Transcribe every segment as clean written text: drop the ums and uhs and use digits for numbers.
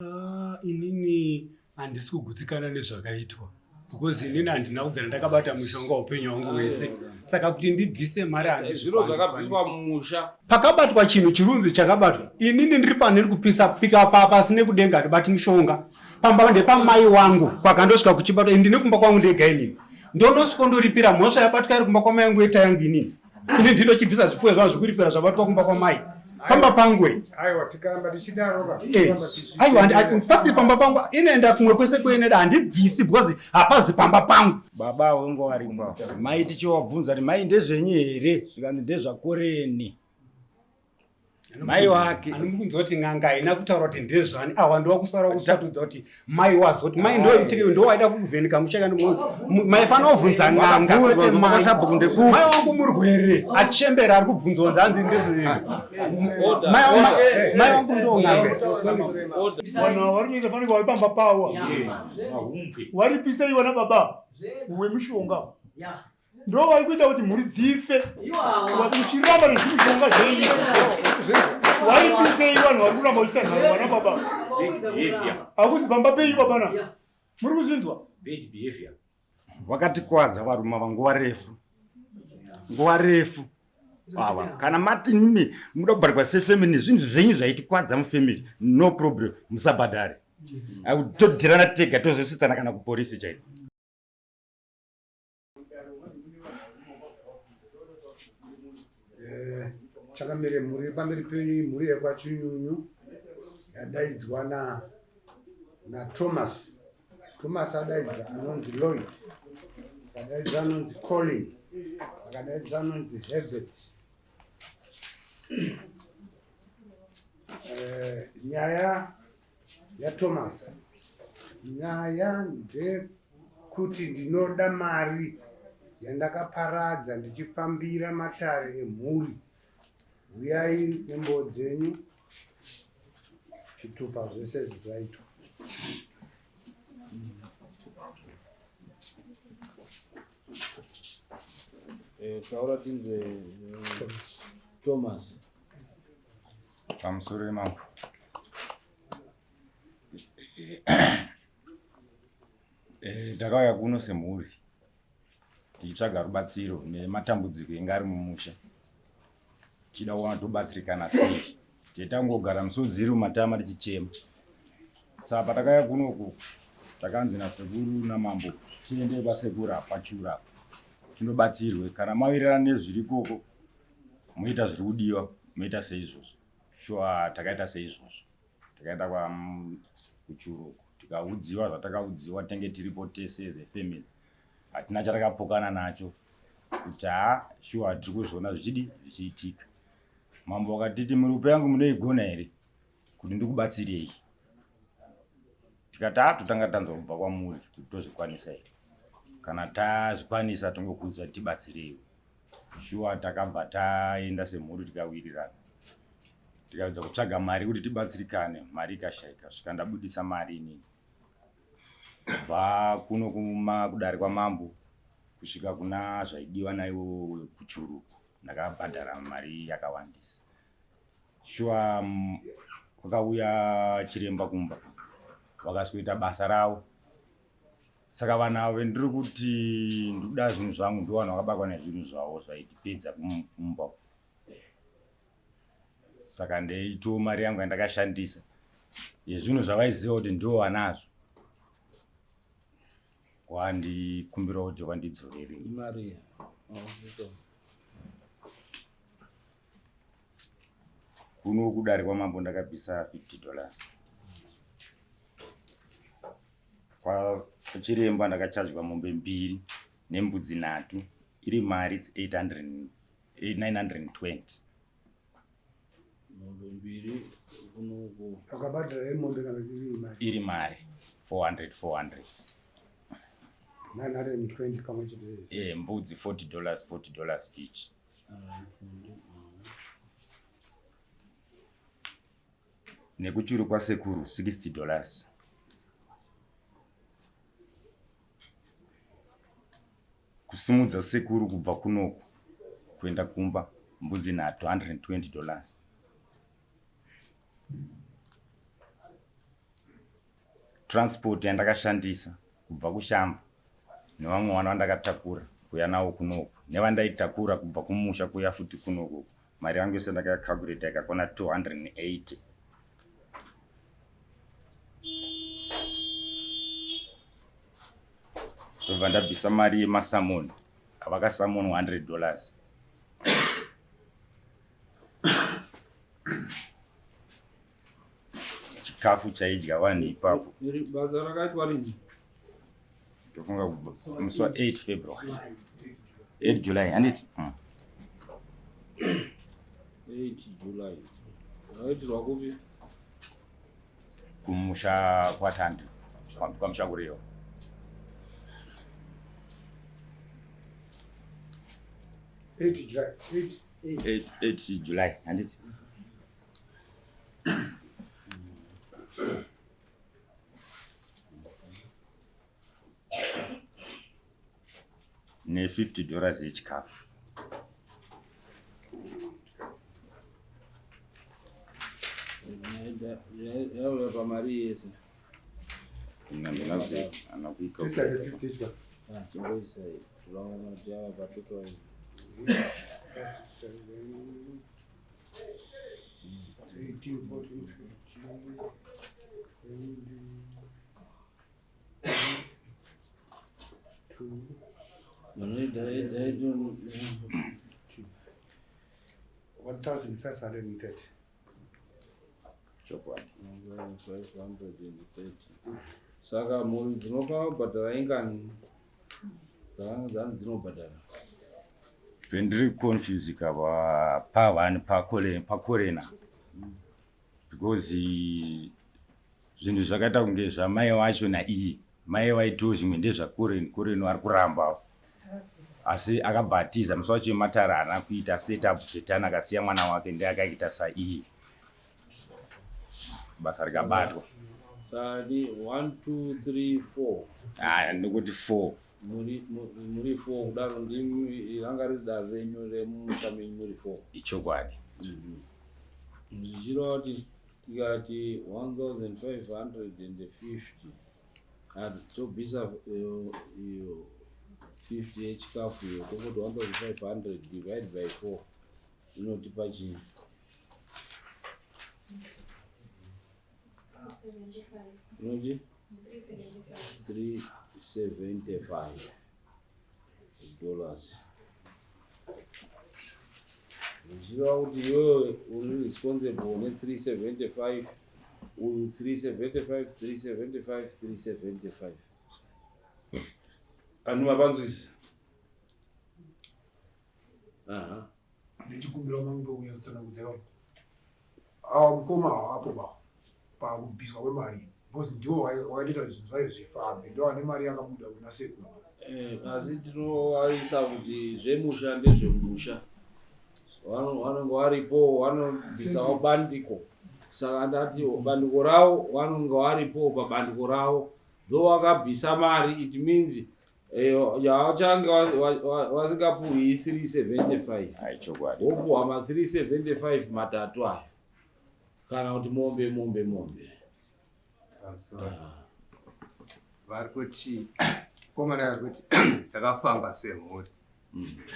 Ah, inini handisi kugutsikana nezvakaitwa because inini handina kubvira ndakabata mushonga upenyu hwangu hwese, saka kuti ndibvise mari handizviro zvakabviswa mumusha. Pakabatwa chinhu chirunzi chakabatwa, inini ndiri paniri kupisa pika pasi nekudenga, handibati mushonga. Pamba ndepamai wangu kwakandosvika kuchibatwa, ndine kumba kwangu ndega inini, ndonosvika ndoripira mhosva yabatwa iri kumba kwamai yangu yeta yangu inini. Ini ndinochibvisa zvipfuyo zvangu zvekuripira zvabatwa kumba kwamai pamba pangu. Aiwa, tikaramba tichidaro. Aiwa, pasi pamba pangu inoenda kumwe kwese kueneda, handibvisi because hapazi pamba pangu. Baba wengo varipo, mai tichiwabvunza kuti mai ndezvenyu here, zvikanzi ndezvakoreni mai wake. Anomukunzwa kuti n'anga haina kutaura kuti ndezvani, awa ndowakusara kusatudza kuti mai wazoti mai ndo waida kuvheneka muchaka, maifana kuvhunza n'anga. Mai wangu murwere achembera ari kubvunzwa nzanzi ndezve mai wangu ndo n'anga. Vanhu ava vari kuita fanike vari pamba pavo, varipisei vana baba wemushonga, ndo vari kuita kuti mhuri dzife. Muchiramba nezvimishonga zvenyu, varipisei vanhu vari kuramba vachiita nharo vana baba? Hakuzi pamba penyu babana, muri kuzvinzwa? Vakatikwadza varume ava nguva refu, nguva refu ava. Kana mati imi muda kubhadharwa sefamily, zvinhu zvenyu zvaitikwadza mufamily, no problem, musabhadhare, todhirana tega, tozositsana kana kupolisi chaiko. Chakamire mhuri pamberi penyu imhuri yekwaChinyunyu yadaidzwa na naThomas. Thomas adaidza anonzi Lloyd, akadaidza anonzi Colin, akadaidza anonzi Herbert. Nyaya yaThomas, nyaya ndekuti ndinoda mari yandakaparadza ndichifambira matare emhuri. Uyai nemboo dzenyu, chitupa, zvese zvizaitwa. Taura tinzwe, Thomas. Pamusoro yemambo, takauya kuno semhuri tichitsvaga rubatsiro nematambudziko enga ari mumusha, tichida kuona tobatsirikana sei. Tetangogara misodzi iri mumatama tichichema. Saka patakauya kunoku takanzi nasekuru namambo tiende kwasekuru apachura apa tinobatsirwe. Kana mawirirana nezviri ikoko, moita zviri kudiwa, moita seizvozvo. Shuwa takaita seizvozvo, takaenda kwakuchuruku tikaudziwa zvatakaudziwa. Tenge tiripo tese as a family, hatina chatakapokana nacho kuti ha, shuwa tiri kuzviona zvichidi zvichiitika. Mambo wakatiti, "Mirupo yangu munoigona here kuti ndikubatsirei?" Tikati, "Ha, totanga tanzwa kubva kwamuri kuti tozvikwanisa here. Kana tazvikwanisa tongokuudza kuti tibatsireiwo." Shuwa takabva taenda semhuri tikawirirana, tikaedza kutsvaga mari kuti tibatsirikane. Mari ikashaika, svika ndabudisa mari inini kubva kuno kuma kudare kwamambo kusvika kuna zvaidiwa naiwo kuchuruku, ndakabhadhara mari yakawandisa. Shuwa kwakauya chiremba kumba, vakasikuita basa ravo. Saka vanhu avo ndiri kuti ndikuda zvinhu zvangu, ndo vanhu vakabatwa nezvinhu zvavo zvaitipedza kumba. Saka ndeito mari yangu yandakashandisa yezvinhu zvavaiziva kuti ndo vanazvo, wandikumbira kuti vandidzorere. Imari. Kuno kudare kwamambo ndakabvisa $50. Kwachiremba ndakachajwa mombe mbiri nembudzi nhatu, iri mari its 800 920. Mombe mbiri kunoku. Wakabhadhara iri mombe kana iri mari? Iri mari 400 400. 920 pamwe chete. Mbudzi $40 $40 each. Nekuchuru kwasekuru $60. Kusimudza sekuru kubva kunoku kuenda kumba, mbudzi nhatu, $120. Transport yandakashandisa kubva kuShamva nevamwe vana vandakatakura kuya nawo kunoku nevandaitakura kubva kumusha kuya futi kunoku, mari yangu yese ndakacalculata ikakwana 280. Ndobva ndabvisa mari yemasamoni avakasamoni 100 dollars. Chikafu chaidya vanhu ipapo. Iri basa rakaitwa rini? Ndofunga kubva musi wa 8 February. 8 July, handiti? 8 July. Rakaitirwa kupi? Kumusha kwaTandi, kwaMushakurewa. 8 July. 8. 8 July, handiti? Ne 50 dollars yechikafu. Yauya pamari yese. Ina ndinazi anakuika. 650 chikafu. Chingoisa turaona kuti yava patoto. 5, 7, 18, 14, 15, 2. 1530. Chokwadi. 530. Saka mhuri dzinofanira kubhadhara ingani? Dzakanga dzani dzinobhadhara. Pendiri confuse kava pa1 pakorena. Because zvinhu zvakaita kunge zvamai vacho naiye. Mai vaitiwo zvimwe ndezvakoreni, koreni vari kuramba. Asi akabva atiza musi wacho wematara haana kuita set up zvetani, akasiya mwana wake ndiye akaita saiye. Basa rikabatwa. Saka 1 2 3 4. Ah, ndikuti 4. Muri 4 kudaro ndimi ranga riri dare renyu remumusha menyu muri 4. Ichokwadi. Zvichireva kuti tikati 1550 tobvisa iyo 50 yechikafu iyo tongoti 1500 divide by 4 inotipa chii? Inoti 375 dollars. Zvichireva kuti iwewe uri responsible ne 375, uyu 375, 375, 375. Anhu mapanzwisi? Aha. Ndichikumbira mambo kunyatsanangudza ipapo. Awa mukoma hawapo ba pakubviswa kwemari because ndiwo wakaita kuti zvinhu zvayo zvifambe, ndo ane mari yakabuda kuna sekuru. Asi tinovaisa kuti zvemusha ndezvemusha. Vanonge varipo vanobvisawo bandiko. Saka ndati bandiko ravo vanonge varipo pabandiko ravo. Though vakabvisa mari, it means yavachange vasingapuhwi 375. Ai, chokwadi. Wopuhwa ma 375 matatu ayo. Kana kuti mombe mombe mombe. Vari kuti komana ari kuti takafamba semhuri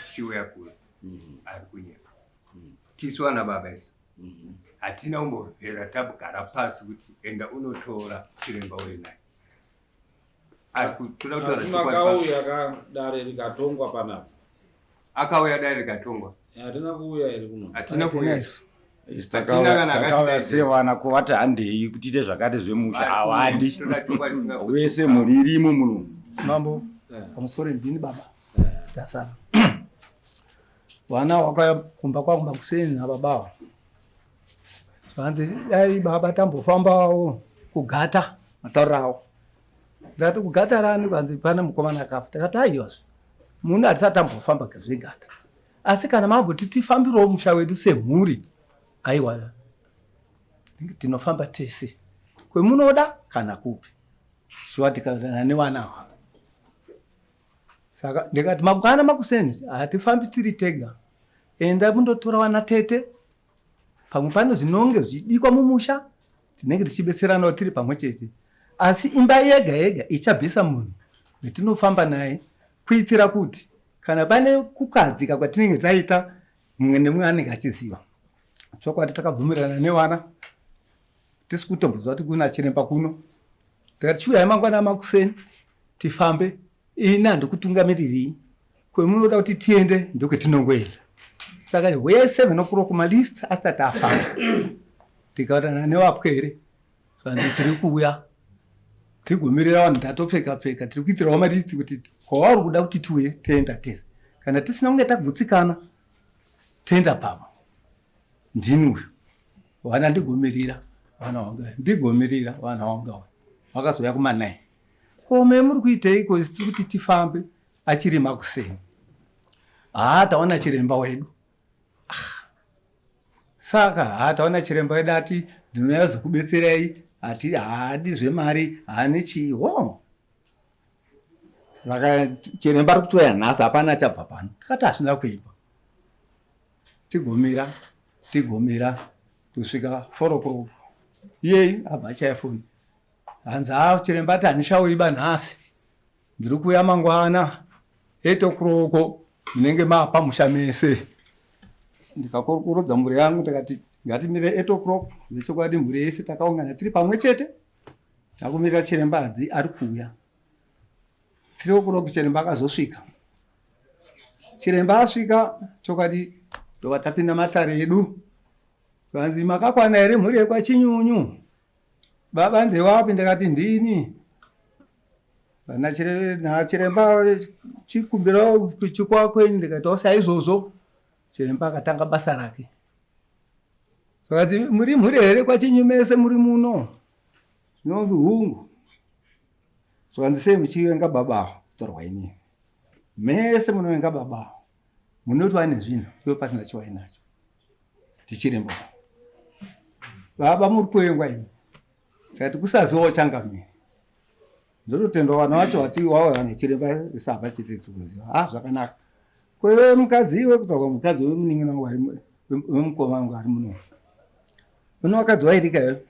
tichiuya kuno, ari kunyepa. Tisu ana baba isu hatina kumbobvera tagara pasi kuti enda unotora chiremba uye naye. Ari kutoda kutaura Asi chokwadi. makauya ka dare rikatongwa panapa. Akauya dare rikatongwa. Hatina kuuya here kuno? Hatina kuuya. Isu Hatina kana takauya akatidaidza. sevana kuvati handei kuti tiite zvakati zvemusha havadi. Toda chokwadi tisingakuti. Wese mhuri irimo muno. Mambo, pamusoro ndini baba ndasara. Vana wakauya kumba kwangu makuseni nababa zvanzi dai baba tambofambawo kugata matauriro awo. Ndakati kugata rani? Vanzi pane mukomana akafa. Takati aiwazve munhu hatisati tambofamba zvegata, asi kana mamboti tifambirewo musha wedu semhuri, aiwa tinofamba tese kwemunoda kana kupi. Shuwa tikaenderana nevana ava. Saka ndikati mangwana makuseni hatifambi tiri tega, enda mundotora vana tete, pamwe pane zvinonge zvichidikwa mumusha tinenge tichibetseranawo tiri pamwe chete. Asi imba yega yega ichabvisa munhu wetinofamba naye kuitira kuti kana pane kukadzika kwatinenge taita mumwe nemumwe anenge achiziva. Chokwadi takabvumirana nevana tisi kutomboziva kuti kuna chiremba kuno. Tikati chiuyai mangwana makuseni tifambe ini handikutungamirirei kwemunoda kuti tiende ndokwetinongoenda. Saka huyai 7 o'clock malifts asati afamba. Tikaonana nevapwere zvanzi tiri kuuya tigomirira vanhu tatopfeka pfeka tiri kuitirawo mariti kuti kwavari kuda kuti tiuye toenda tese kana tisina kunge tagutsikana toenda pamwe ndini uyu vana ndigomirira vana wanga ndigomirira vana wanga vakazouya kumanai kome muri kuiteiko isu tiri kuti tifambe achiri makuseni haa taona chiremba wedu ah. Saka haa taona chiremba wedu ati ndinouya zokubetserai ati haadi zvemari haane chii ho saka chiremba ari kutouya nhasi hapana achabva pano tikati hazvina kuipa tigomira tigomira kusvika 4 o'clock iyeyi abva achaya foni hanzi haa chiremba ati handichauyiba nhasi Ndiri kuuya mangwana 8 o'clock munenge maapamusha mese. Ndikakurukurodza mhuri yangu ndikati ngatimire 8 o'clock nechokwadi mhuri yese takaungana tiri pamwe chete takumirira chiremba hadzi ari kuuya. 3 o'clock chiremba akazosvika. Chiremba asvika chokwadi ndobva tapinda matare edu. Zvanzi makakwana here mhuri yekwaChinyunyu? Baba ndewapi? Ndikati ndini. Nachiremba chikumbira kuchikwa kwenyu ndikaitawo saizvozvo. Chiremba akatanga basa rake. Zvakati muri mhuri here kwaChinyu mese muri muno? Zvinonzi hungu. Zvakanzi sei muchivenga baba ava kutorwa inini? Mese munovenga baba ava. Munoti vane zvinhu iwe pasina chiwainacho. Tichiremba. Baba muri kuengwa imi. Tikati kusazivawo changamire. Ndototenda vana vacho vati wavo vane chiremba saba chete kuziva. Ah zvakanaka. Kwewe mukadzi iwe kutaura mukadzi wemunin'ina wangu ari wemukoma wangu ari muno. Uno vakadzi vairika iwe.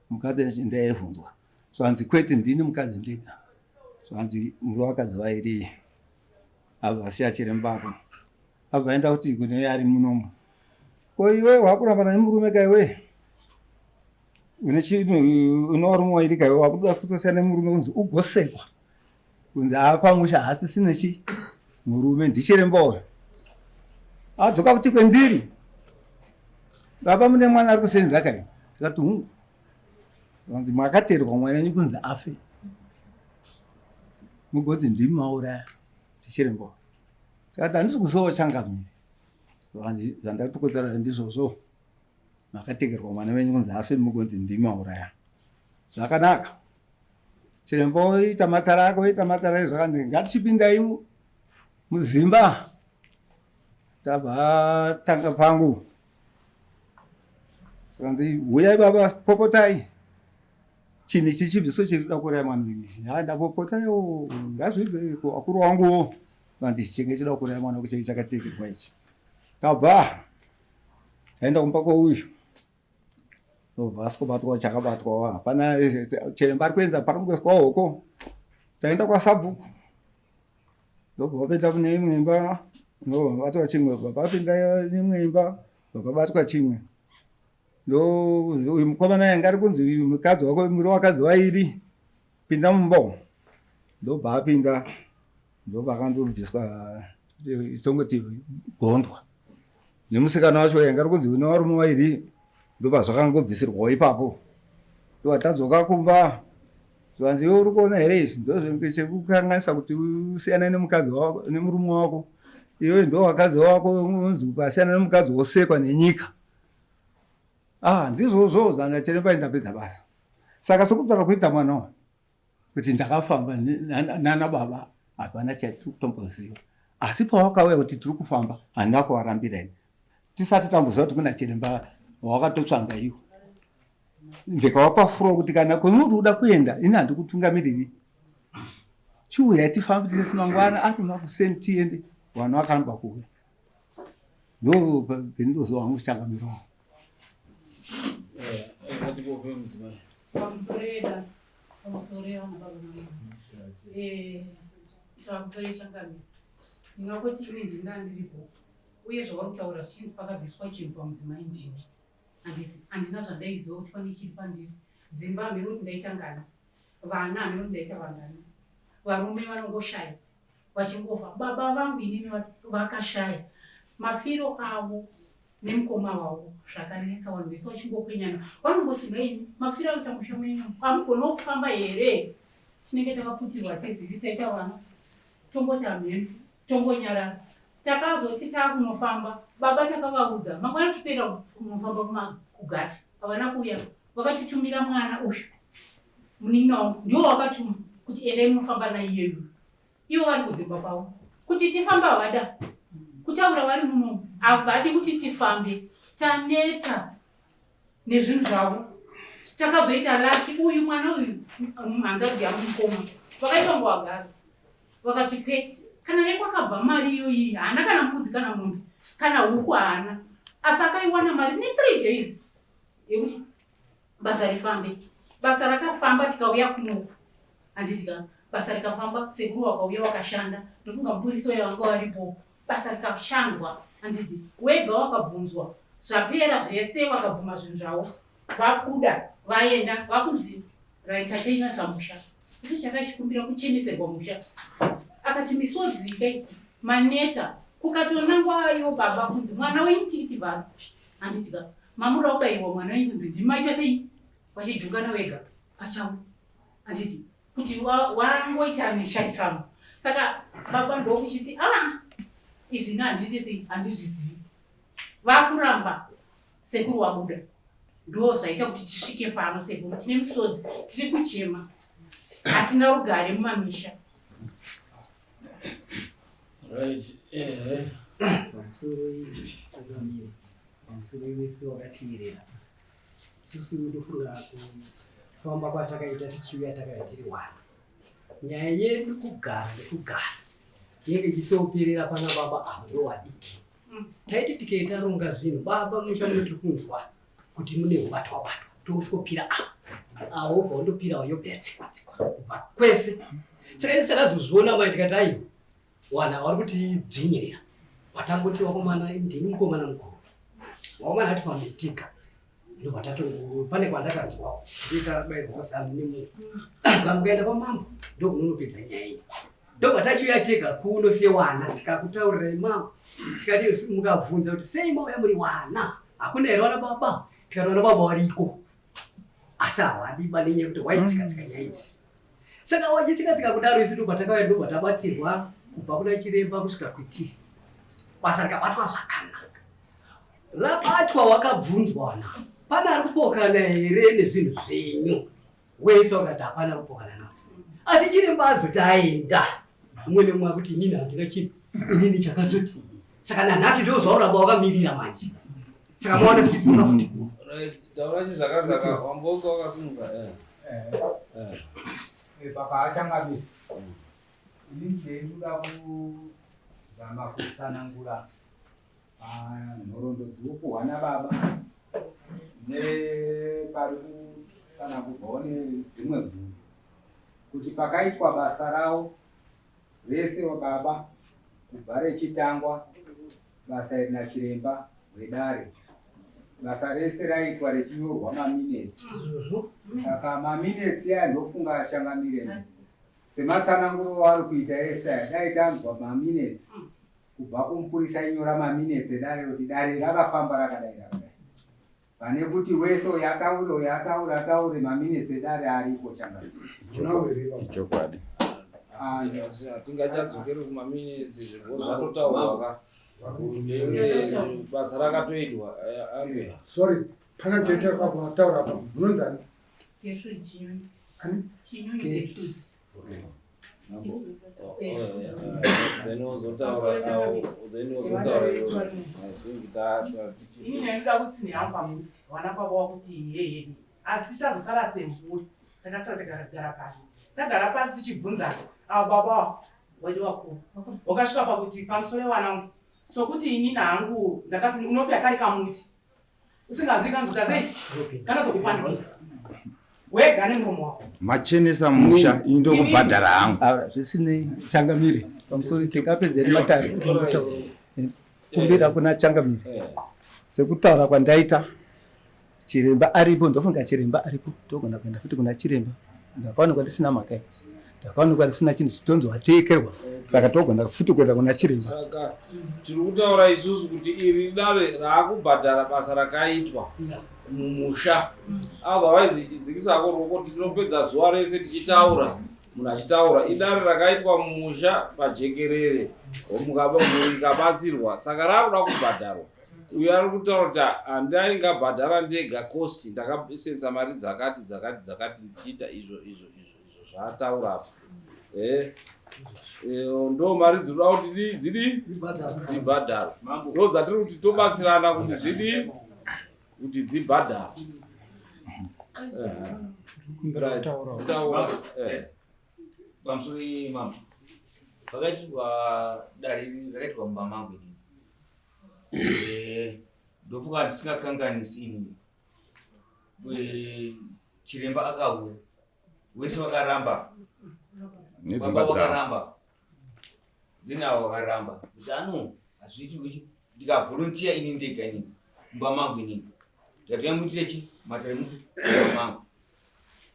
Mukadzi ndaivhunzwa. Zvanzi kwete ndini mukadzi ndega. Zvanzi muri vakadzi vairi. Avo vasiya chiremba apo. Abva aenda kuti kune ari munomu. Ko iwe wakurambana nemurume ka iwe? Une une varume wairi ka iwe wakuda kutosiyana nemurume kunzi ugosekwa. Kunzi apa musha haasisina chi murume ndichiremba uyo. Adzoka kuti kwendiri. Baba mune mwana ari kusenza ka iwe. Ndikati hungu. Vanzi makaterwa mwana wenyu kunzi afe. Mugoti ndimi mauraya ndichiremba uyo. Tikati handisi kuzivawo changamire. Zvandatokodzera ndizvozvo. Makatekerwa mwana wenyu kunzi afe mugonzi ndimi mauraya. Zvakanaka. Chiremba oita matara ako oita matara zvakanaka. Ngatichipindai muzimba. Tabva tanga pangu. Zvikanzi huyai baba popotai. Chinhu ichi chibviso chiri kuda kuuraya mwana wenyu ichi. Haa ndapopota yo ngazvibve vakuru vanguwo. Vanzi ichi chinge chida kuuraya mwana wako chinge chakatekerwa ichi. Tabva taenda kumba kweuyu. Ndobva asikobatwa chakabatwa hapana chiremba ari kuenza pari kungoiswa hoko. Taenda kwasabhuku. Ndobva vapinda mune imwe imba ndobva vabatwa chimwe bva vapinda imwe imba bva vabatwa chimwe. Ndo uyu mukomana yanga ari kunzi uyu mukadzi wako muri wakadzi wairi pinda mumba umu ndobva apinda ndobva akandobviswa tongoti gondwa nemusikana wacho yanga ari kunzi une varume wairi ndobva zvakangobvisirwawo ipapo ndobva tadzoka kumba zvanzi iwe uri kuona here izvi ndozvekukanganisa kuti usiyane nemukadzi wako nemurume wako iwe ndo wakadzi wako unonzi ukasiyana nemukadzi wosekwa nenyika Ah, ndizvozvo zana chiremba ndapedza basa. Saka sokutaura kuita mwana uyu kuti ndakafamba nana baba hapana chatikutomboziva. Asi pawakauya kuti tiri kufamba handina kuvarambira ini. Tisati tamboziva kuti kuna chiremba wakatotsvanga iwo. Ndikavapa furo kuti kana kwemuri uda kuenda ini handikutungamiriri. Chiuyai tifambe tese mangwana ari makuseni tiende. Vanhu vakaramba kuuya. Ndo ndinoziva hangu changamiro. Eh, eh, Pamusoro yeda, pamusoro yevana baba namai. Eh, pamusoro yechangamire. Ndingangoti ini ndini ndandiripo uye zvauri kutaura zvichinzi pakabviswa chinhu pamudzimai ndini. Handiti handina zvandaiziva kuti pane chiri pandiri. Dzimba hameno kuti ndaita ngani. Vana hameno kuti ndaita vangani. Varume vanongoshaya vachingofa. Baba vangu inini vakashaya. Mafiro avo nemukoma wavo zvakanetsa vanhu vese vachingokwenyana vanongoti nhaimi mafiro aita musha menyu hamugonawo kufamba here tinenge takaputirwa tezivi taita vana tongoti hamheno tongonyarara takazoti takunofamba baba takavaudza mangwana tikuenda kunofamba kugati havana kuuya vakatitumira mwana uyu munin'ina wangu ndiwo wakatuma kuti endai munofamba naiyeyu ivo vari kudzimba kwavo kuti tifambe havada kutaura vari muno havadi kuti tifambe taneta nezvinhu zvavo takazoita laki uyu mwana uyu hanzvadzi yangu mukoma vakaita ngowagara vakati kwete kana nekwakabva mari iyoyi haana kana mbudzi kana mombe kana huku haana asi akaiwana mari ne3 days yekuti basa rifambe basa rakafamba tikauya kunoku handiti ka basa rikafamba sekuru wakauya wakashanda ndofunga mupurisa uya vanga varipo basa rikashandwa handiti wega wakabvunzwa zvapera zvese vakabvuma zvinhu zvavo vabuda vaenda vakunzi right tachenesa musha isu chakachikumbira kucheneserwa musha akati misodzi kai maneta kukatonangwa iwo baba kunzi mwana wenyu tikiti vharo handiti ka mamuda kubayiwa mwana wenyu kunzi ndimaita sei vachijungana vega pachavo handiti kuti wangoita mishaikano saka baba ndokuchiti a ah, izvi ni handiti sei handizvizivi vakuramba sekuru wabuda ndo zvaita kuti tisvike pano sekuru tine misodzi tiri kuchema hatina rugare mumamisha right ehe pamusoro iyi pamusoro wese wakatiirera Isusu ndofunga kufamba kwatakaita tichiuya takauya tiri wana. Nyaya yedu kugara nekugara yenge ichisoperera pana baba avo ndowadiki. Taiti tikei taronga zvinhu baba musha muno tiri kunzwa kuti mune hubatwa batwa touswopira a awo wobva wondopira yobva yatsikwa tsikwa kubva kwese. Saka isu takazozviona mai tikati aiwa wana vari kutidzvinyirira watangoti wakomana ndini mukomana mukuru wakomana hatifambe tiga ndobva tatongo pane kwandakanzwawo nditabairwa zamu nemunhu kamukaenda kwamambo ndokunonopedza nyaya iyi ndobva tachiuya tega kuno sewana tikakutaurirai mambo tikati mukabvunza kuti sei mauya muri wana hakuna here wana baba tikati wana baba wariko asi hawadi banenyaya yekuti waitsikatsika nyaya idzi Saka wachitsika-tsika kudaro isu ndobva takauya ndobva tabatsirwa kubva kuna chiremba kusvika kwetiri. Basa rikabatwa zvakanaka. Rabatwa wakabvunzwa na pane ari kupokana here nezvinhu zvenyu? Wese wakati hapana ari kupokana navo. Asi chiremba azoti aenda umwe nemumwe akuti inini handina chinhu, inini chakazoti. Saka nanhasi ndozvauramba wakamirira manje. Saka maona tichidzoka futi kuno. Taura chizakazaka wamboka wakasimuka eh. Eh. Eh. eh pakaachangamira ini ndinoda kuzama kutsanangura ah, nhoroondo dziri nababa nepari kutsanangurwawo nedzimwe mhuri kuti pakaitwa basa ravo Vese baba kubva rechitangwa basa iri nachiremba wedare basa rese raitwa rechinyorwa maminetsi saka maminetsi aya ndofunga achangamire sematsananguro aari kuita ese aya dai tanzwa maminetsi kubva kumupurisa inyora maminetsi edare kuti dare rakafamba rakadai rakadai Pane kuti wese uyo ataure uyo ataure ataure maminutes edare ariko changamire. Ichokwadi. Hatingachadzokeri kumaminutes zvirwo zvatotaurwa ka. Basa rakatoitwa ange. Sorry, pana tete apo ataura apa. Munonzani? Gertrude Chinyunyu. Ani? Chinyunyu Gertrude. Ini ndainoda kutsinhira hangu pamudzi wana baba wakuti hehehe asi tazosara semhuri takasara takagara pasi tagara pasi tichibvunzana ava baba wedu wakuru wakasvika pakuti pamusoro yewanangu sokuti inini hangu unopi akari kamuti usingazivi kanozoita sei kanozokupandukira. Wega nemuromo wako. Machenesa musha ini ndokubhadhara hangu. Aura zvisinei changamire pamusoro tingapedza matare kumbira kuna changamire sekutaura kwandaita chiremba aripo ndofunga chiremba aripo togona kuenda futi kuna chiremba ndakaonekwa ndisina mhaka iyi ndakaonekwa ndisina chinhu chitonzi wateekerwa saka togona futi kuenda kuna chiremba Saka tiri kutaura isusu kuti iri dare raakubhadhara basa rakaitwa mumusha otherwise ichidzikisako ruoko tinopedza zuva rese tichitaura munhu achitaura idare rakaitwa mumusha pajekerere mhuri ikabatsirwa saka raakuda kubhadharwa uyo ari kutaura kuti handaingabhadhara ndega cost ndakasensa mari dzakati dzakati dzakati ndichiita izvo izvo izvo izvo zvaataura apa eh, eh, ndo mari dzinoda kuti dzidi dzibhadharwe ndo dzatiri kuti tobatsirana kuti dzidi kuti dzibhadharwe. Kumbira kutaura. Taura. Eh. Pamusoro mambo. Pakaitirwa dare rakaitirwa mumba mangu inini. Eh, ndofunga ndisingakanganisi inini. Eh, chiremba akauya. Wese wakaramba. Nedzimba dzavo. Wakaramba. Then avo vakaramba kuti ano hazviiti kuti ndikavolunteer ini ndega inini mumba mangu inini ndikati yamuitire chi matare mumba mangu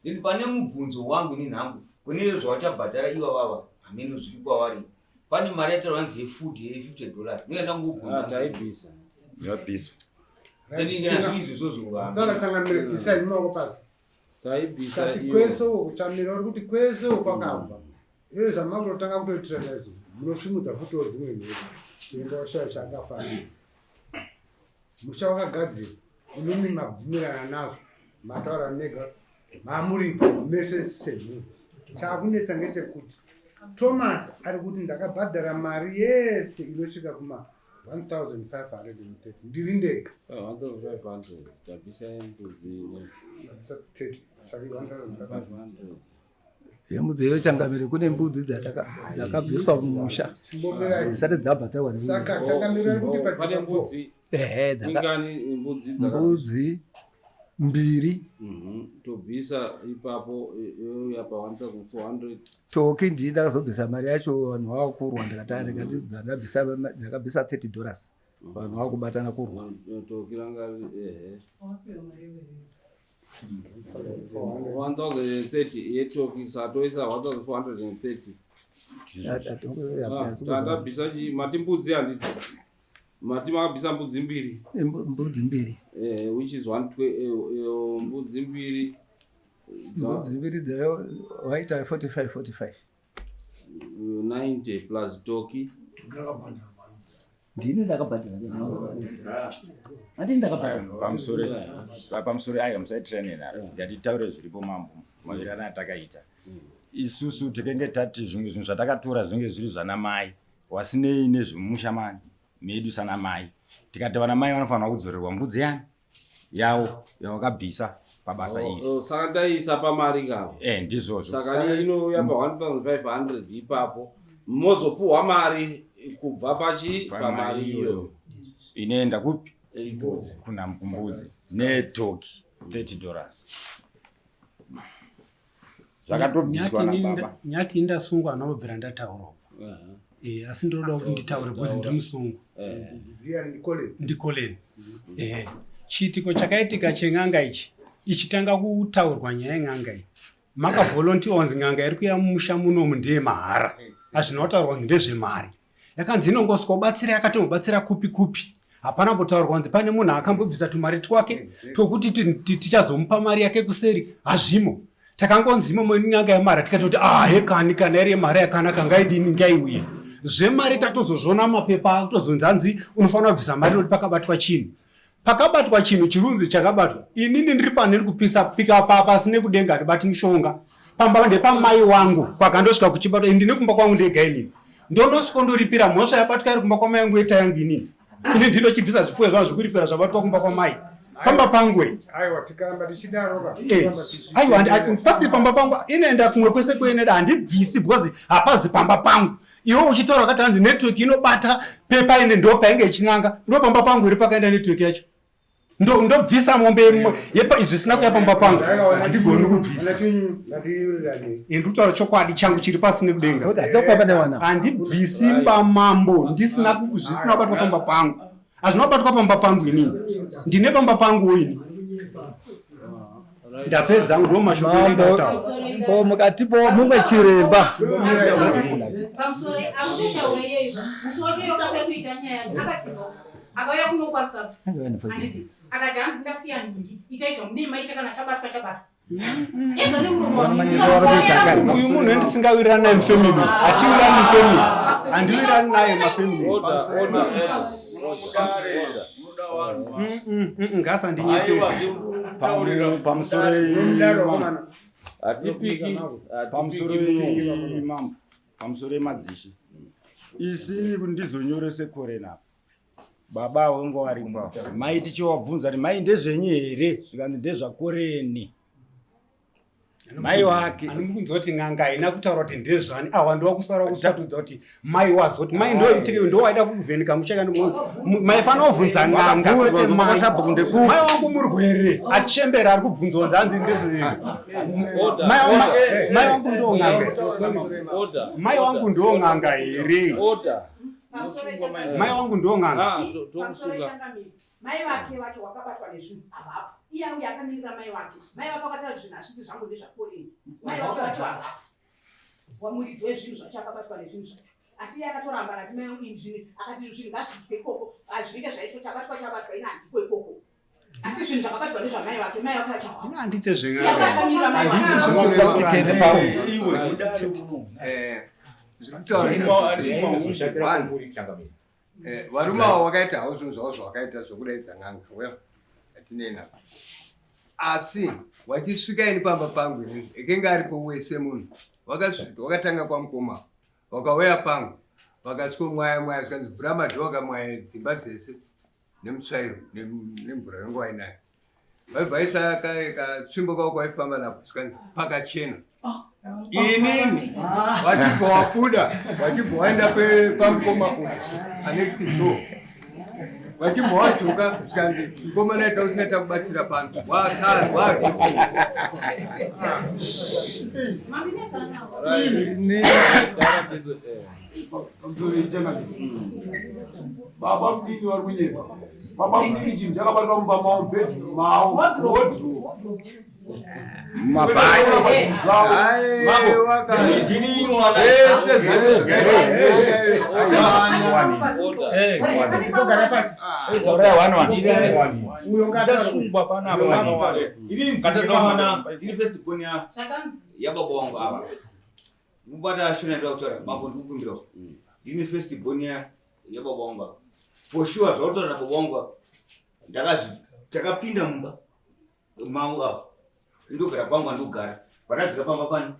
then pane mubvunzo wangu inini hangu kune zvavachabhadhara iva vava hameno zviri kwavari pane mari yataurwa hanzi yefood ye50 dollars ndinga ndangobvunza Ah, taibvisa. Yabviswa. Then ingana zviri izvo izvozvo Tsara changamire isai maoko pasi. Taibvisa Kati iyo. kwese uko kuchamira uri kuti kwese uko kwakabva. Iyo zvamakutotanga kutoitirana izvo munosimudza futiwo dzimwe mhuri. Chiremba washaya chaakafanira. Musha wakagadzirwa imimi mabvumirana nazvo mataura mega mamuripo mese semhuri. Chakunetsa ngechekuti Thomas ari kuti ndakabhadhara mari yese inosvika kuma 1530 ndiri ndega. Ah, 1500 tabvisa mbudzi ne 30 saka 1500. Yembudzi iyo changamire kune mbudzi dzakabviswa mumusha dzisati dzabhadharwa Saka changamire ari kuti Oh, pane padzimba mbudzi Ehe, ingani mbudzi dzaka mbudzi mbiri Mhm, tobvisa ipapo youya pa 1400 toki ndii ndakazobvisa mari yacho vanhu vava kurwa ndikati "Ah, ndikati ndakabvisa 30 dollars vanhu vava kubatana kurwa toki ranga ehe 1030 yetoki satoisa 1430 Ah, ndabvisa chi mati mbudzi handiti mati makabvisa mbudzi mbiri mbudzi mbiri eh, which is one mbudzi mbiri mbudzi mbiri dzayo waita 45 45 90 plus toki ndini ndakabhadhara handini ndakabhadhara Pamusoro pamusoro ayo musaitirane naro. Ngatitaure zviripo mambo mawirirano atakaita. Isusu tikenge tati zvimwe zvinhu zvatakatora zvinge zviri zvana mai wasinei nezvemumusha mani medu sana mai. Tikati vana mai vanofanira kudzorerwa mbudzi yani yavo yavakabvisa pabasa iri. Oh, saka ndaisa pamari kavo Eh ndizvozvo. saka inouya pa 1500 ipapo mozopuhwa mari kubva pachi pamari iyoyo inoenda kupi kuna kumbudzi netoki 30 dollars zvakatobviswa nababa Nyati ndasungwa anobvira ndataura uko. Eh, asi ndinoda kuti nditaure because ndiri musungwa. Ndiani ndikoleni? Ndikoleni. Eh, chiitiko chakaitika chen'anga ichi ichitanga kutaurwa nyaya yen'anga iyi makavholontiwa kunzi n'anga iri kuya mumusha munomu ndeyemahara hazvina kutaurwa kunzi ndezvemari yakanzi inongoswa kubatsira yakatombobatsira kupi kupi hapana kumbotaurwa kunzi pane munhu akambobvisa tumari twake twokuti tichazomupa mari yake kuseri hazvimo takangonzi imomo n'anga yemari tikatoti ah hekani kana iri yemari yakanaka ngaidini ngaiuye zvemari tatozozviona mapepa akutozonzi hanzi unofanira kubvisa mari nekuti pakabatwa chinhu pakabatwa chinhu chirunzi chakabatwa inini ndiri pano ndiri kupisa pika pasi nekudenga handibati mushonga pamba ndepamai wangu kwakandosvika kuchibatwa ini ndine kumba kwangu ndega inini ndonosvika ndoripira mhosva yabatwa iri kumba kwamai yangu yeta yangu inini ini ndinochibvisa zvipfuyo zvavo zvekuripira zvabatwa kumba kwamai pamba pangu e Aiwa tikaramba tichidaro ka. Eh, aiwa pasi pamba pangu inoenda kumwe kwese kuinoenda handibvisi because hapazi pamba pangu iwe uchitaura wakati hanzi network inobata pepa ine ndo painge ichinanga ndo pamba pangu iri pakaenda network yacho Ndobvisa mombe yepa zvisina kuya pamba pangu. Handigoni kubvisa. Ndiri kutaura chokwadi changu chiri pasi nekudenga. Handibvisi mba mambo ndisina zvisina kubatwa pamba pangu. Hazvina kubatwa pamba pangu inini. Ndine pamba pangu ini. Ndapedza ndo mashoko endataura. Ko mukatipo mumwe chiremba. Akauya kuno kuWhatsApp. Handiti akati hanzi ndasiya nhingi itai zvamunei maita kana chabatwa chabatwa. Ega nemuromo wangu. Uyu munhu wendisingawirirani naye mufamily. Hatiwirirani mufamily. Handiwirirani naye mafamily. Ngasandinyepere. Pamusoro pamusoro mambo pamusoro emadzishe isini kuti ndizonyorese korena apa baba wengo varipo apa mai tichiwabvunza kuti mai ndezvenyu here zvikanzi ndezvakoreni mai wake anomukunzwa kuti n'anga haina kutaura kuti ndezvani awa ndowakusara kusatudza kuti mai wazoti mai ndo waida kuvheneka muchaka mai fana wabvunza n'anga kwete mai. Mai wangu murwere achembera ari kubvunzwa kuti hanzi ndezve mai wangu ndo n'anga mai wangu ndo n'anga here mai wangu ndo n'anga ah, tomusunga mai vake vacho wakabatwa nezvinhu avapo iye auya akamirira mai vake mai vake vakataura zvinhu hazvisi zvangu ndezvakoreni mai vake vacho ava wamuridzi wezvinhu zvacho akabatwa nezvinhu zvacho asi iye akatoramba akati mai vangu zvinhu akati zvinhu ngazviitwe ikoko hazvinenge zvaitwa chabatwa chabatwa ina handiko ikoko asi zvinhu zvakabatwa ndezvamai vake mai vake vacho ina handite zven'angahandite pavo eh, eh, varume avo vakaita havo zvinhu zvavo zvavakaita zvokudaidza n'anga well hatinei nazvo asi wachisvika ini pamba pangu ini ekenge aripo wese munhu wakatanga kwamukoma wakauya pangu vakasvikomwaya mwaya zvikanzi vhura madho vakamwaya dzimba dzese nemutsvairo nemvura yanga wainayo vaibva vaisa katsvimbo kavo kwaifamba nako zvikanzi pakachena ah. inini vachibva wabuda vachibva waenda pamukoma uyu panext door vachibva wadzoka zvikanzi mukomana ita usina takubatsira pano wakarwa Baba mudini vari kunyepa. Baba mudini chinhu chakabatwa mumba mavo mubedroom mavo wardrobe. Uyo panapa. Yababa wangu ava. Mubata shona ndoda kutaura mambo ndikukumbirawo. Ndini first born ya yababa wangu ava. For sure zvautaura nababa wangu ava. Ndakazvi takapinda mumba mangu ava. Ndogara kwangu andogara. Patadzika pamba pani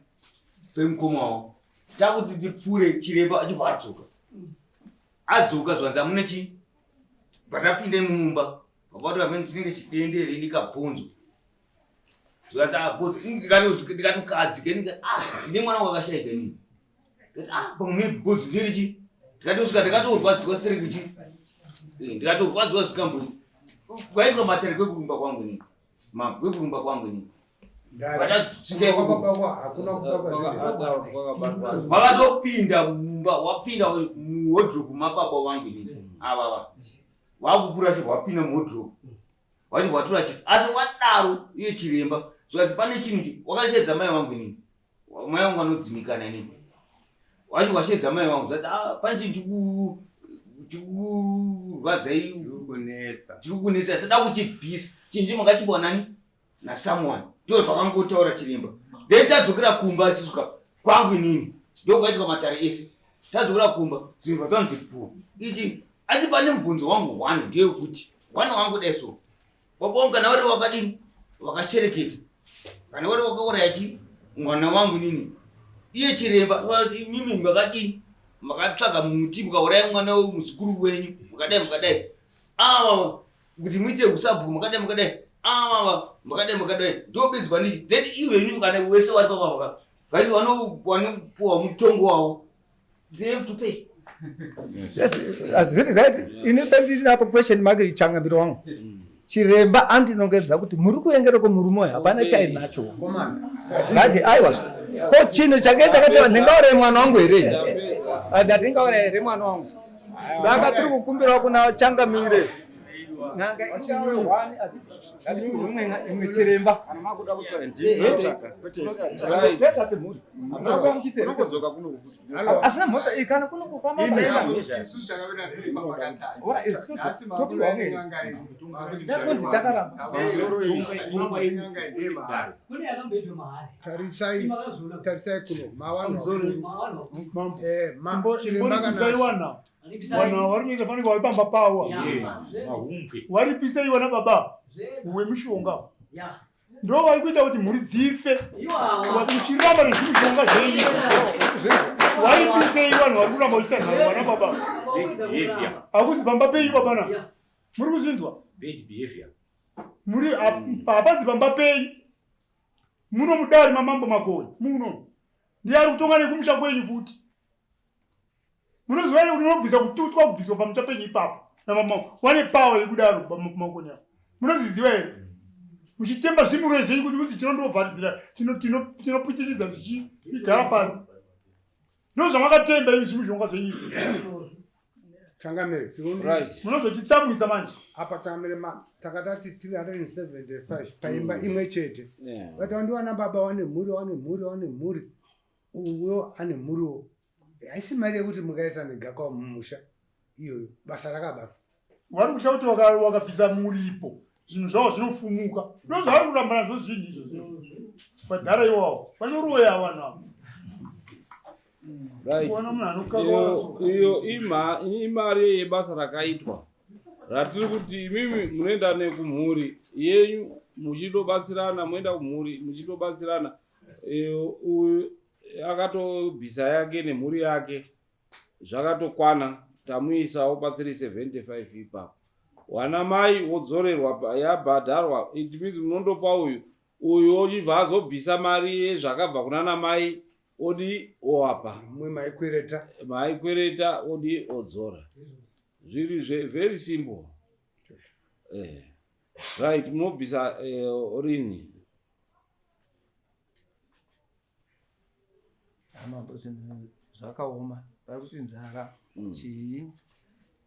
pemukoma wangu. Takuti ndipfuure chiremba achibva adzoka. Adzoka zvanzi amune chii? Patapinda mumba. Baba vati chinenge chidende ndikabhonzo. Ndikatokadzika ndikati ah ndine mwana wakashaika inini. Ndikati ah pamwe bhonzo ndirichi. Ndikatosvika ndikatorwadziwa stereki chi. Eh, ndikatorwadziwa zvikamboita. Kwaitwa matare kwekurumba kwangu inini. Ma kwekurumba kwangu inini. Vachasvika ikoko. Vakatopinda mumba wapinda muwodrobe mababa wangu inini. Ava ava. Wakupura chi wapinda muwodrobe. Wacho watora chi asi wadaro iye chiremba zvikati pane chinhu chi wakashedza mai wangu inini. Mai wangu anodzimikana inini. Wacho washedza mai wangu zvikati ah pane chinhu chiku chikurwadzai kunetsa. Chiri kunetsa sada kuchibvisa. Chinhu chi makachibwa nani? Na someone. Ndizvo zvakangotaura chiremba. Then tadzokera kumba chisvika kwangu inini. Ndokukaitwa matare ese. Tadzokera kumba zvinhu zvatanzi pfu. Ichi ati pane mubvunzo wangu one ndeyekuti Mwana wangu dai so. Baba wangu kana vari wakadini? Wakashereketa. Kana vari wakauraya chi mwana wangu nini? Iye chiremba mimi makadini? Makatsvaga muti mukauraya mwana wemuzukuru wenyu mukadai mukadai. Ava kuti muite usabhuku mukadai mukadai. Ava mukadai mukadai. Ndobedzi pani then iwe kana wese wari papa vaka. Vaiti vanopuwa mutongo wavo. They have to pay. Yes, very right. Ini pandiri apo question mark changamiro wangu. Chiremba andinongedza kuti muri kuengereko murume uyu hapana chainacho. Ngati aiwa ko chinhu change chakateva ndingauraye mwana wangu here? Ndingauraye here mwana wangu? Saka tiri kukumbirawo kuna changamire n'anga ingawe asi imwe chiremba asina mhosva iyi kana kuno kwamaakunzi takaramba tarisai tarisai kuno mawanaiwana vanhu ava vari kuita fanike vari pamba pavo varipisei vana baba wemishonga ndo vari kuita kuti mhuri dzife muchiramba nezvimishonga zvenyu varipisei vanhu vari kuramba vachiita nharo vana baba hakuzi pamba penyu babana muri kuzvinzwa muri hapazi pamba penyu muno mudari mamambo makoni muno ndiye ari kutonga nekumusha kwenyu futi munoziva here kuti unobvisa kututwa kubviswa pamusha penyu ipapo namama wane power yekudaro makoni avo munozviziva here muchitemba zvimuro zvenyu kuti kuti tinondovharidzira tinoputiridza zvichigara pasi ndozvamakatemba imi zvimuzhonga zvenyu izvo Changamire, munozotitsamwisa manje apa changamire tanga tati 375 paimba imwe chete but wandiwana baba wane mhuri wane mhuri wane mhuri uyo ane mhuriwo haisi mari yekuti mungaisa negakwa mumusha iyoyo basa rakabatwa vari kutya kuti wakabvisa muripo zvinhu zvavo zvinofumuka ndo zvavari kuramba nazvo zvinhu izvo vadhara iwawo vanoroya vanhu avo iyo imari yebasa rakaitwa ratiri kuti imimi munoenda nekumhuri yenyu muchitobatsirana moenda kumhuri muchitobatsirana uyu akatobvisa yake nemhuri yake zvakatokwana tamuisawo pa 375 ipapo wana mai wodzorerwa yabhadharwa it means munondopa uyu uyu ochibva azobvisa mari yezvakabva kunana mai odi oapa mwe maikwereta maikwereta odi odzora zviri zve very simple eh. Right munobvisa eh, rini Mambo zvinhu zvakaoma pari kuti nzara mm. chii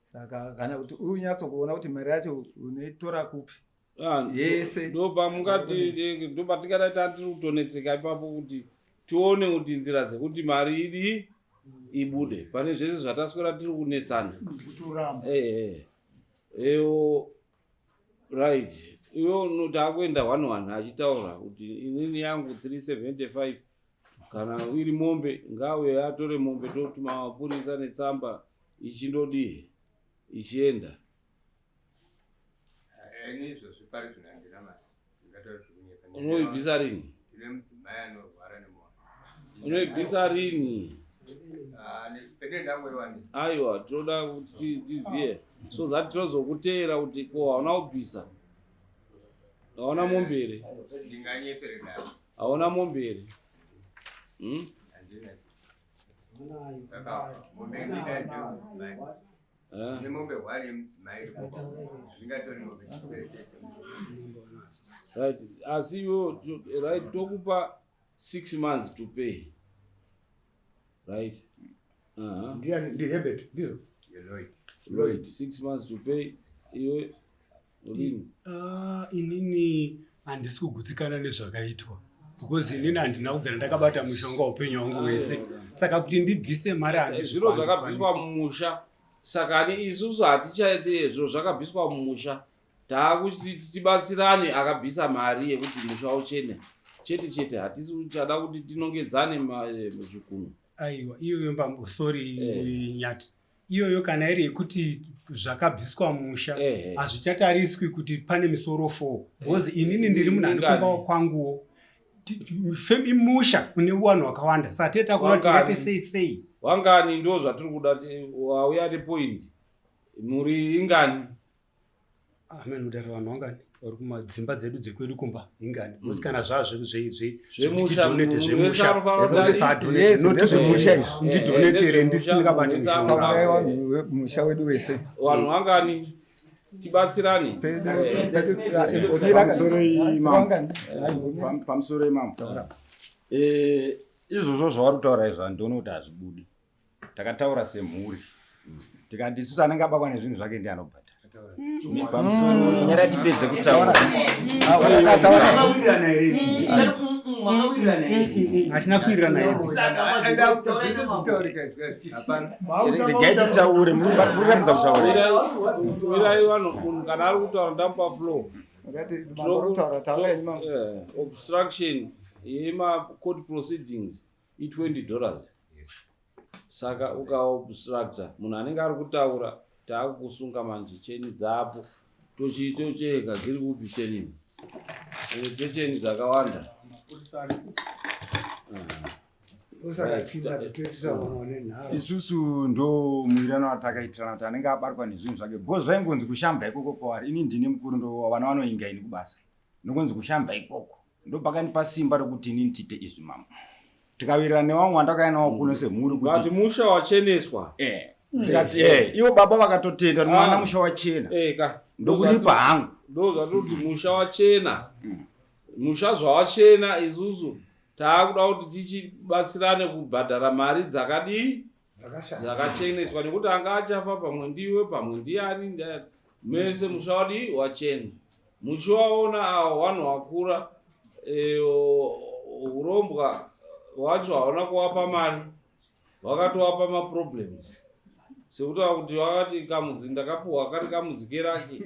saka kana kuti unyatsokuona kuti mari yacho unoitora kupi ah, yese ndopamungati ndopatingadai tatiri kutonetseka ipapo kuti tione kuti nzira dzekuti mari idi ibude pane zvese zvataswera tiri kunetsana eh, eh. ewo right iwe unoti akuenda one one achitaura kuti inini yangu 375 kana iri mombe ngauye atore mombe totuma mapurisa netsamba ichindodii ichienda unoibvisa rini unoibvisa rini ah, aiwa tinoda kuti tizive so that tinozokuteera kuti ko hauna kubvisa hauna mombe here hauna mombe here hmm? Right asi iwo right tokupa 6 months to pay right Ndiani ndi Herbert ndizvo? Lloyd. Lloyd 6 months to pay iwe Rini. Ah, inini handisi kugutsikana nezvakaitwa because inini handina kubvira ndakabata mushonga upenyu hwangu hwese saka kuti ndibvise mari handizviro zvakabviswa mumusha saka ni isusu hatichaite zviro zvakabviswa mumusha taakuti tibatsirane akabvisa mari yekuti musha uchene chete chete hatisi kuchada kuti tinongedzane eh, zvikunwe aiwa iyoyo mbambo sorry eh. nyati iyoyo kana iri yekuti zvakabviswa musha eh, hazvichatariswi kuti pane misoro four because inini ndiri munhu ane kumba kwanguwo musha une vanhu vakawanda saka tee takuona tingati sei sei wangani ndo zvatiri kuda wauya nepoindi mhuri ingani Amen mudare vanhu vangani vari kumadzimba dzedu dzekwedu kumba ingani because kana zvazvezvekutidonete zvemusha ndidonetere ndisingabati musha wedu wese vanhu vangani. Tibatsirane. Pamusoro imambo. Eh, izvozvo zvavari kutaura izvo handioni kuti hazvibudi. Takataura semhuri. Tikati isusu anenge abakwa nezvinhu zvake ndiye anobhadhara. Pamusoro nyara tipedze kutaura. Hatina kuwirirana here? Regai titaure, muri kuratidza kutaura. Wirai vanhu munhu kana ari kutaura ndamupa flow. Obstruction yema court proceedings i 20 dollars. Saka ukaobstructa munhu anenge ari kutaura taakukusunga manje cheni dzapo tochitocheka dziri kupi cheni dzecheni dzakawanda. Isusu ndo muwirano watakaitirana kuti anenge abatwa nezvinhu zvake because zvaingonzi kushambva ikoko kwaari ini ndini mukuru ndo vana vanoinga ini kubasa ndokonzi kushambva ikoko ndopakandipa simba rekuti inini tiite izvi mama tikawirirana nevamwe vandakauya nawo kuno semhuri kuti but musha wacheneswa eh tikati eh ivo baba vakatotenda kuti mwana musha wachena eh ka ndokuripa hangu ndo zvatoti musha wachena musha zvawachena isusu taakuda kuti tichibatsirane kubhadhara mari dzakadii dzakacheneswa nekuti anga achafa pamwe ndiwe pamwe ndiani ndiani mese musha wadii wachena muchiwaona awo vanhu vakura urombwa hwacho hauna kuwapa mari vakatowapa maproblems sekutaura kuti vakati kamudzi ndakapuhwa kari kamudzi keraki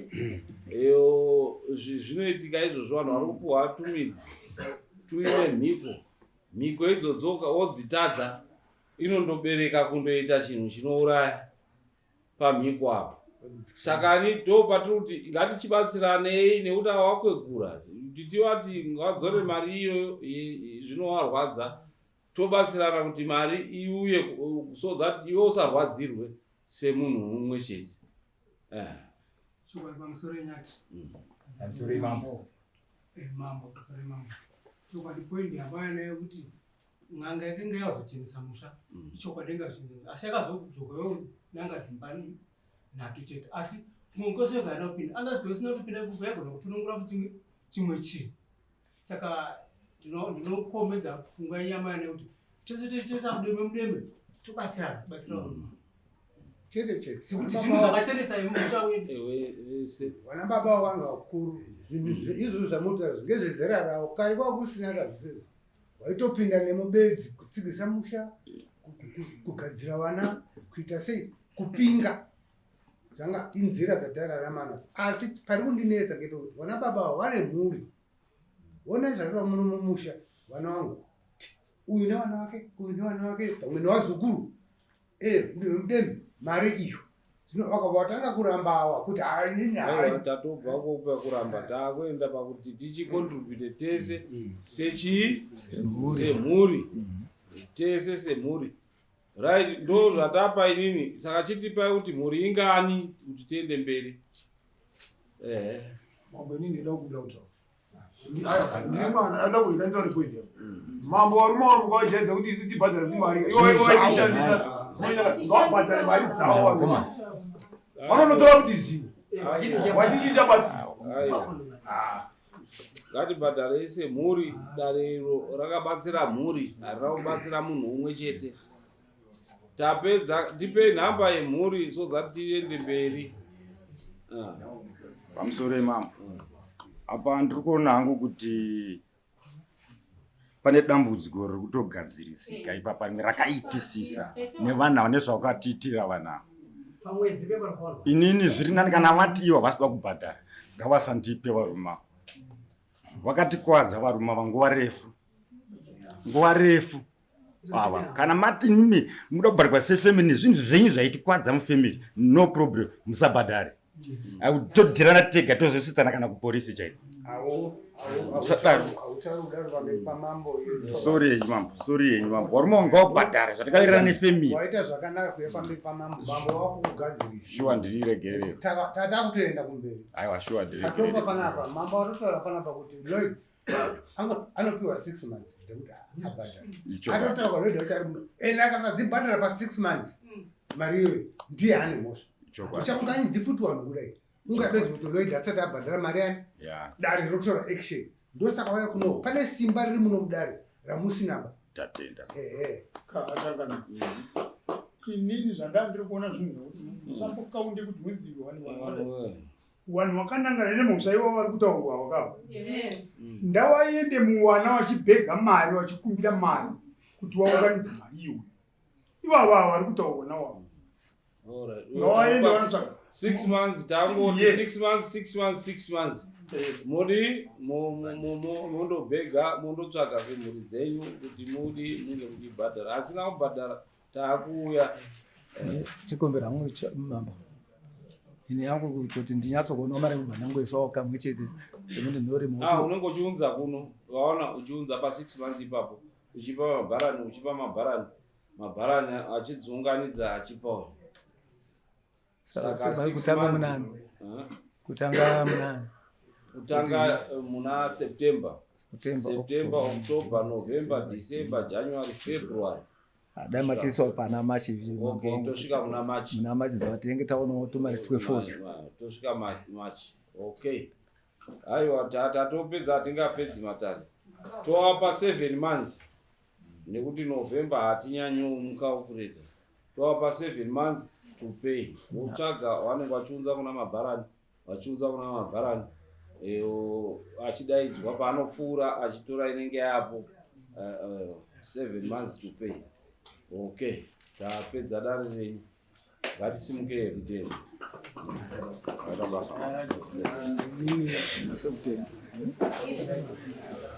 zvinoitika izvozvo vanhu vari kupuhwa tumidzi tuine mhiko mhiko idzodzo wodzitadza inondobereka kundoita chinhu chinouraya pamhiko apo. Saka ni ndo patiri kuti ngatichibatsiranei nekuti ava wakwegura titivati ngavadzore mari iyoyo zvinovarwadza tobatsirana kuti mari iuye so that iwe usarwadzirwe semunhu mumwe chete. Chokwadi pamusoro yenyati. Pamusoro yemambo. Mambo, pamusoro yemambo. Chokwadi point yabaya nayo kuti n'anga yakanga yazochenesa musha. Ichokwadi yanga yachenesa. Asi yakazodzoka yonanga dzimba nhatu chete. Asi kumwe kwese kaina kupinda. Angazi kwese kutopinda ikoko yaigona kutonongora futi chimwe chinhu. Saka ndinokombedza pfungwa yenyama yana kuti tese tese mudeme mudeme tobatsirana kubatsira vanhu. Chete chete. Sekuti zvinhu zvakachenesa musha wedu. Vana baba vanhu vakuru zvinhu izvozvo zvamutaura ngezvezera ravo kare kwakusina kazvisizvo. Waitopinda nemubedzi kutsigisa musha, kugadzira vana, kuita sei, kupinga. Dzanga inzira dzatairarama nadzo. Asi pari kundinetsa ngepekuti vana baba ava vane mhuri. Honai zvareva muno mumusha vana vangu. Uyu nevana vake, uyu nevana vake, pamwe nevazukuru. Mudeme mari iyo. Zvino vakabva vatanga kuramba awa kuti hayi tatobva kokupa kuramba takuenda pakuti tichicontribute tese sechii semhuri tese semhuri right ndo zvatapa inini saka chitipai kuti mhuri ingani kuti tiende mberi ehe mambo inini ndinoda kubuda kutaura mambo varume vangu vajaidza kuti isu tibhadhare kuti mari ivo vaitishandisa ngavabhadhare mari dzavo vanonotora kuti zvinhu vachichinja batsi ngatibhadharei semhuri dare iro rakabatsira mhuri harina kubatsira munhu umwe chete tapedza tipei nhamba yemhuri so that tiende mberi pamusoro imambo apa ndiri kuona hangu kuti pane dambudziko riri kutogadzirisika ipapa rimwe rakaipisisa nevanhu ava nezvavakatiitira vanhu ava inini zviri nani kana vati ivo havasi kuda kubhadhara ngavasandipe varume ava vakatikwadza varume ava nguva refu nguva refu ava kana mati imi muda kubhadharwa sefamily zvinhu zvenyu zvaitikwadza mufamily no problem musabhadhare todirana tega tozosvitsana kana kupolisi chaiko musadaro sorry yenyu mambo sorry yenyu mambo varume wanga wabhadhara zvatakawirirana nefamily waita zvakanaka kuya pamberi pamambo mambo wakukugadzirisa shuwa ndiriregerero tatakutoenda kumberi aiwa shuwa ndiriregerero tatopa panapa mambo watotaura panapa kuti Lloyd anopiwa 6 months dzekuti abhadhare atotaura Lloyd wacho ari muno ende akasadzibhadhara pa 6 months mari iyoyo ndiye ane mhosva uchaunganidzi futi vanhu kudai Ungabedzi kuti Lloyd asati abhadhara mari yani? Dare rokutora action. Ndosaka vauya kuno. Pane simba riri muno mudare ramusina ba. Tatenda. Ehe. Kaachangana. Inini zvandanga ndiri kuona zvinhu zvekuti musambokaunde kuti muzive wani vanhu. Vanhu vakanangana nemhosva ivo vari kutaurwa wakava. Ndawaende muwana wachibhega mari wachikumbira mari kuti waunganidze mari iyoyo. Ivava ava vari kutaurwa nawo. Ngawaende vanotsvaga. 6 months tangoti 6 months 6 months 6 months modi mondobhega mondotsvaga kumhuri dzenyu kuti mudi munge muchibhadhara asina kubhadhara taakuuya chikombero hangu mambo ini yangu kuti ndinyatsokuona mari kubva ndangoiswawo kamwe chete sekuti ndori ah, unenge uchiunza kuno vaona uchiunza pa six months ipapo uchipa mabharani uchipa mabharani mabharani achidziunganidza achipa uyu Saka kutanga munani kutanga munani kutanga eh, muna September September October November December January February ah, dai matiisawo pana March okay tosvika muna March muna March ndava tinenge taonawo tumari twefodya tosvika March okay aiwa tatopedza hatingapedzi matare toapa 7 months nekuti November hatinyanyi mucalculator tovapa 7 months to pay votsvaga vanenge vachiunza kuna mabharani vachiunza kuna mabharani eh, achidaidzwa paanopfuura achitora inenge yapo 7 eh, eh, months to pay okay tapedza dare renyu ngatisimukei kutenda Sekutenda.